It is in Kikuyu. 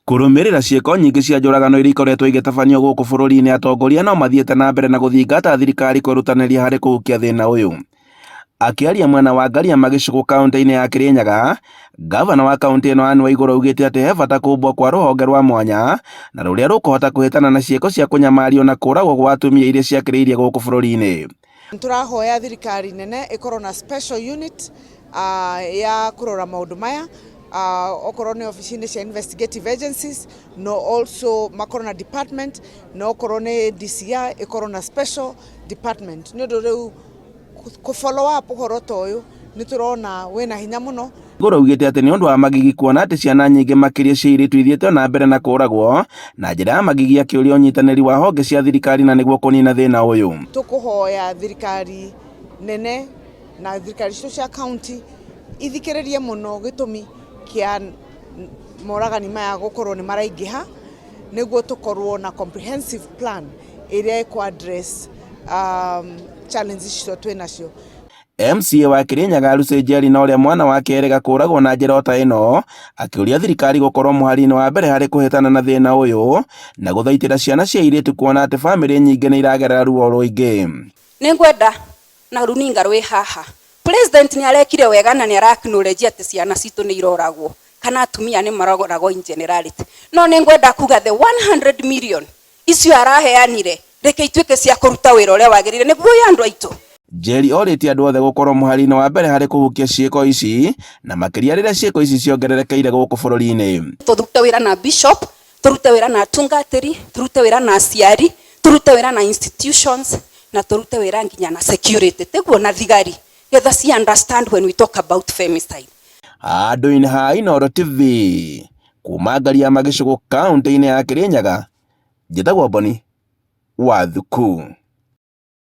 Kũrũmĩrĩra ciĩko nyingĩ cia njũragano iria ikoretwo igĩtabanio gũkũ bũrũri-inĩ atongoria no mathiĩte na mbere na gũthingata thirikari kwĩrutanĩria harĩ kũhukia thĩna ũyũ. Akĩaria mwena wa Ngariama Gĩcũgũ kaũntĩ-inĩ ya Kĩrĩnyaga, ngavana wa kaũntĩ ĩno Anne Waigũrũ augĩte atĩ he bata kũmbwo kwa rũhonge rwa mwanya na rũrĩa rũkũhota kũhĩtana na ciĩko cia kũnyamario na kũragwo gwa atumia iria ciakĩrĩirie gũkũ bũrũri-inĩ. Tũrahoya thirikari nene ĩkorwo na special unit ya kũrora maũndũ maya, okorwo nĩ obici-inĩ cia investigative agencies, no also makorwo na department, na okorwo nĩ DCI ĩkorwo na special department, nĩ ũndũ rĩu kũ follow up ũhoro ta ũyũ nĩ tũrona wĩna hinya mũno. Waigũrũ augĩte atĩ nĩ ũndũ wa magigi kuona atĩ ciana nyingĩ makĩria cia airĩtu ithiĩte na mbere na kũragwo na njĩra ya magigi, akĩũria ũnyitanĩri wa honge cia thirikari na nĩguo kũnina thĩna ũyũ. Tũkũhoya thirikari nene na thirikari citũ cia county ithikĩrĩrie mũno gĩtũmi kĩa moragani maya gũkorwo nĩ maraingĩha, nĩguo tũkorwo na comprehensive plan ĩrĩa ĩkũ address challenges icio twĩ nacio. MCA wa Kirinyaga Lucy Njeri na ũrĩa mwana wake erĩga kũragwo na njĩra o ta ĩno, akĩũria thirikari gũkorwo mũhari-inĩ wa mbere harĩ kũhĩtana na thĩna ũyũ na gũthaitĩra ciana cia airĩtu kuona atĩ bamĩrĩ nyingĩ nĩ iragerera ruo rũingĩ. Nĩngwenda na runinga rwĩ haha, President nĩ arekire wega na nĩ ara acknowledge atĩ ciana citũ nĩ iroragwo kana atumia nĩ maroragwo in generality, no nĩngwenda kuga the 100 million icio araheanire reke ituĩke cia kũruta wĩra ũrĩa wagĩrĩire nĩguo ya andũ aitũ. Njeri orĩtie andũ othe gũkorwo mũhari-inĩ wa mbere harĩ kũhukia ciĩko ici na makĩria rĩrĩa ciĩko ici ciongererekeire gũkũ bũrũri-inĩ. Tũrute wĩra na bishop, tũrute wĩra na atungatĩri, tũrute wĩra na aciari, tũrute wĩra na institutions na tũrute wĩra nginya na security, tiguo na thigari, getha ci understand when we talk about femicide. Handũ-inĩ ha Inooro TV, kuma Ngariama Gĩcũgũ kaũntĩ-inĩ ya Kĩrĩnyaga, njĩtagwo Boni wa Thuku.